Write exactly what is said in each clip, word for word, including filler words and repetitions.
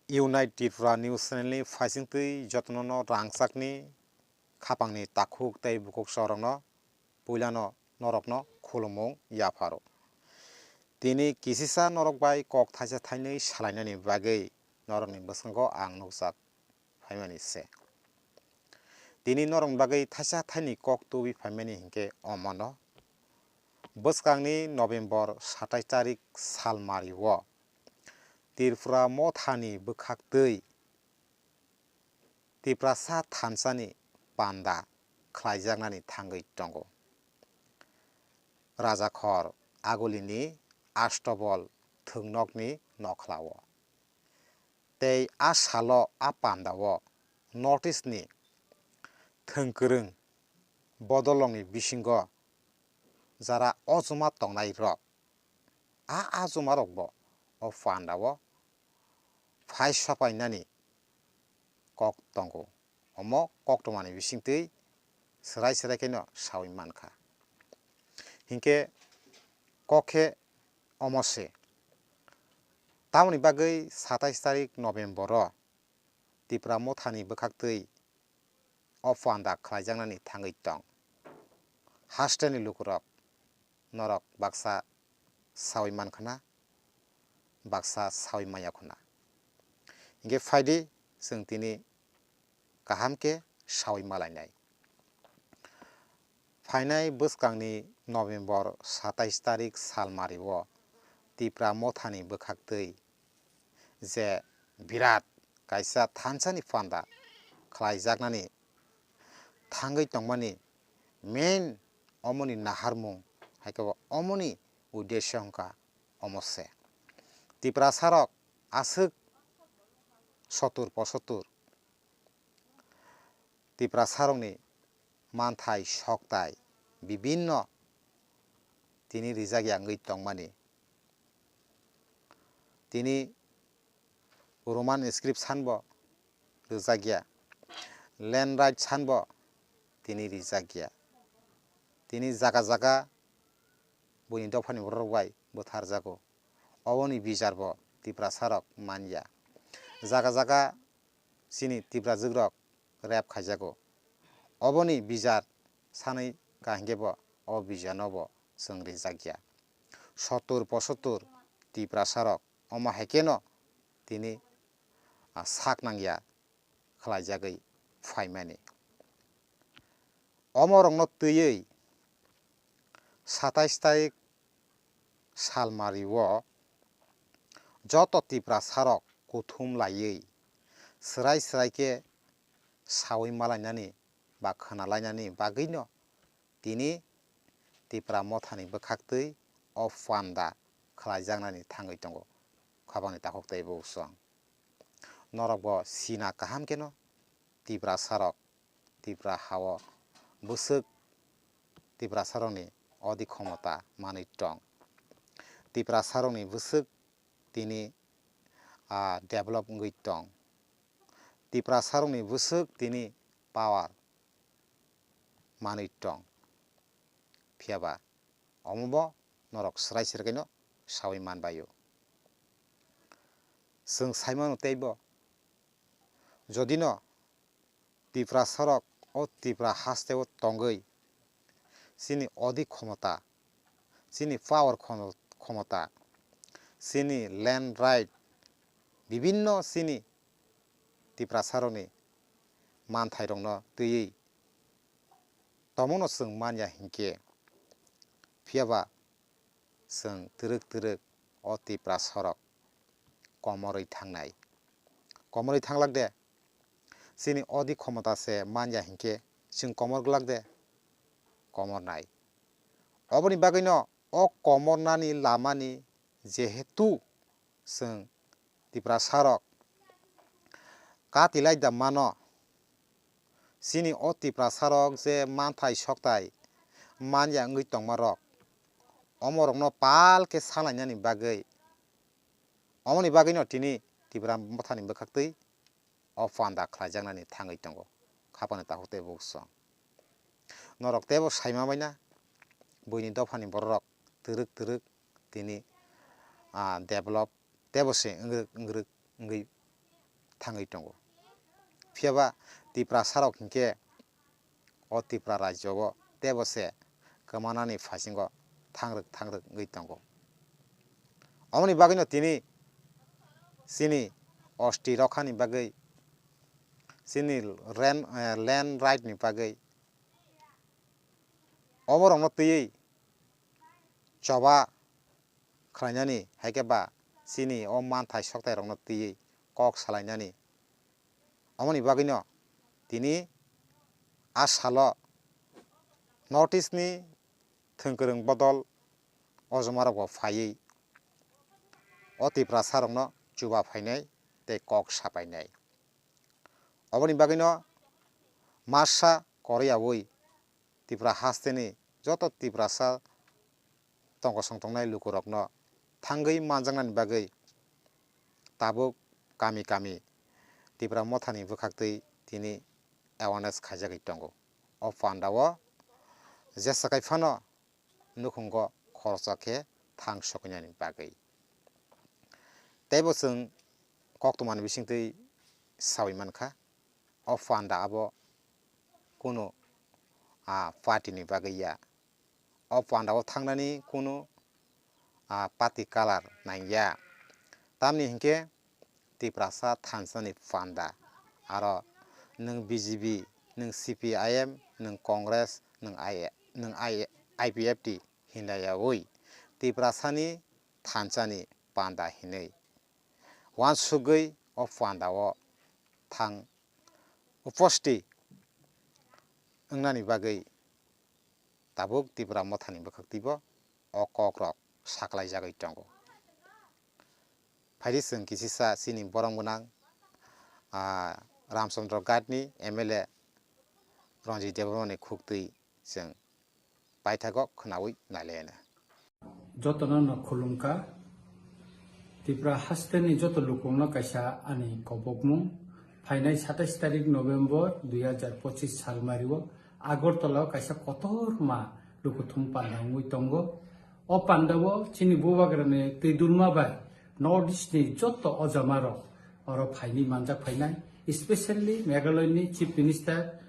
Unite Tripura News Channel ni phaisingtwi jotono no rangchakni khapangni takhuk tei bukhuk sorokno puilano norokno khulumung yapharo. Tini kisisa norok bai kok thaisa thainwi salainani bagwi norokni bwskango ang nukjak phaimani se. Tini norokni bagwi thaisa thaini kok tubui phaimani hinkhe omono. Bwskangni November satais tarik salmario Tripura mothani bwkhaktwi Tiprasa thansani panda khlaijaknani thangwi tongo. Rajakhor Agulini Astobol thwngnokni nokhlao. Tei a salo a pandao North East ni thwngkwrwng bodolrokni bisingo jara ochoma tongnai rok, a achoma rokbo o pandao phai sapainani kok tongo. Omo koktwmani bisingtwi swrai swrai kheno sawi mankha. Hinkhe kok khe omo se. Tamoni bagwi satais tarik November o Tipra mothani bwkhaktwi o panda khlaijaknani thangwi tong. Hasteni lukurok norok baksa sawi mankha na, baksa sawi manya khuna. Hinkhe phaidi chwng tini kaham khe sawi malainai. Phainai bwskangni November satais tarik salmario Tipra mothani bwkhaktwi je birat kaisa thansani panda khlaijaknani thangwi tongmani main omoni naharmung, hai khe bo omoni uddesyo wngkha omo se. Tiprasarok aswk sotur posotur Tiprasarokni manthai soktai bibinno tini rijak ya wngwi tongmani. Tini Roman script sanbo rijak ya, land right sanbo tini rijak ya. Tini jaga jaga buini dophani borok bai bwtharjago. Oboni bijar bo Tiprasarok man ya. Jaga jaga chini Tiprajwkrok rape khaijago. Oboni bijar sanwi kahingkhe bo o bijarno bo chwng rijak ya. Sotur posotur Tiprasarok omo hai kheno tini, ah, sak nang ya khlaijagwi phaimani. Omorokno twiwi satais tarik salmario joto Tiprasarok kuthum laiwi swrai swrai khe sawi malainani ba khwnalainani bagwino tini Tipra mothani bwkhaktwi o panda khlaijaknani thangwi tongo. Khapangni takhuk tei buksong. Norokbo sina kaham kheno Tiprasarok Tipra hao bwswk Tiprasarokni odi khomota manwi tong. Tiprasarokni bwswk tini, ah, develop wngwi tong. Tiprasarokni bwswk tini power manwi tong. Phiyaba omobo norok swrai swrai khaino sawi manbaio. Chwng saimano teibo, jodino Tiprasarok o Tipra hasteo tongwi chini odi khomota, chini power khono-, khomota, chini land right, bibinno chini Tiprasarokni manthairokno twiwi tongmano chwng manya hinkhe, phiyaba chwng twrwk twrwk o Tiprasarok komorwi thangnai. Komorwi thanglak de, chini odi khomota se manya hinkhe chwng komor glak de, komornai. Oboni bagwino o komornani lamani jehetu chwng Tiprasarok katilai da mano, chini o Tiprasarok je manthai soktai manya wngwi tongmarok, omorokno pal khe salainani bagwi, omoni bagwino tini Tipra mothani bwkhaktwi o panda khlaijaknani thangwi tongo, khapangni takhuk tei buksong. Norok teibo saima baina, buini dophani bororok twrwk twrwk tini, ah, develop teibo se wngrwk wngrwk wngwi thangwi tongo. Phiyaba Tiprasarok hinkhe o Tripura rajyo o tebo se kwmanani phasingo thangrwk thangrwk wngwi tongo. Omoni bagwino tini chini osti rokhani bagwi, chini ren-, eh, land right ni bagwi oborokno twiwi choba khlainani, hai khe ba chini o manthai soktairokno twiwi kok salainani. Omoni bagwino tini a salo North East ni thwngkwrwng bodol ojomarokbo phaiwi o Tiprasarokno chuba phainai tei kok sapainai. Oboni bagwino masa koriyawi Tripura hasteni joto Tiprasa tongkosong tongnai lukurokno thangwi manjaknani bagwi tabuk kami kami Tipra Mothani bwkhaktwi tini awareness khaijagwi tongo. O pandao jesa kai phano nukhungo khoroksa khe thang sokoinani bagwi. Teibo chwng koktwmani bisingtwi sawi mankha, o panda abo kunu, ah, party ni bagwi ya. O panda o thangnani kunu, ah, party colour nangya. Tamni hinkhe Tiprasa thansani panda. Aro nwng B J P, nwng C P I M, nwng Congress, nwng I-, nwng I-, I P F T hinlaiyawi Tiprasani thansani panda hinwi uansugwi o panda o thang uposti wngnani bagwi tabuk Tipra Mothani bwkhaktwibo o kokrok saklaijagwi tongo. Phaidi chwng kisisa chini borom gwnang, ah, Ramchandra Ghat ni M L A Ranjit Debbarma ni khuktwi chwng paithago khwnawi nailaina. Jotono no khulumkha. Tripura hasteni joto lukungno kaisa ani kobokmung. Phainai satais tarik November dui hajar pochis salmario Agartala o kaisa kotorma lukuthum panda wngwi tongo. O pandao chini bubagrani twi dulma bai North East ni joto ojamarok oro phainwi manjak phainai, especially Meghalaya ni Chief Minister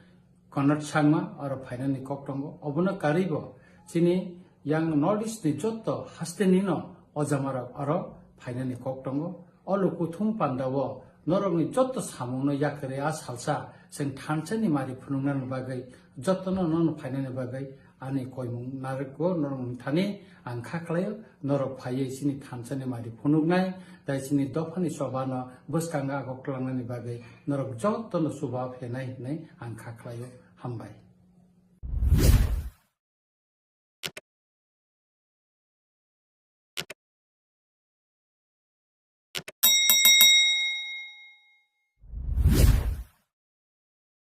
Conrad Sangma oro phainani kok tongo. Obono karwibo chini yang North East ni joto haste nino ojamarok oro phainani kok tongo. O lukuthum pandao norokni joto samungno yakarwi a salsa chwng thansani mari phunuknani bagwi jotono nono phainani bagwi ani koimung narwkgo norokni thani ang kha khlaio. Norok phaiwi chini thansani mari phunuknai, tai chini dophani chobano bwskango agok twlangnani bagwi norok jotono chuba phenai hinwi ang kha khlaio. Hambai.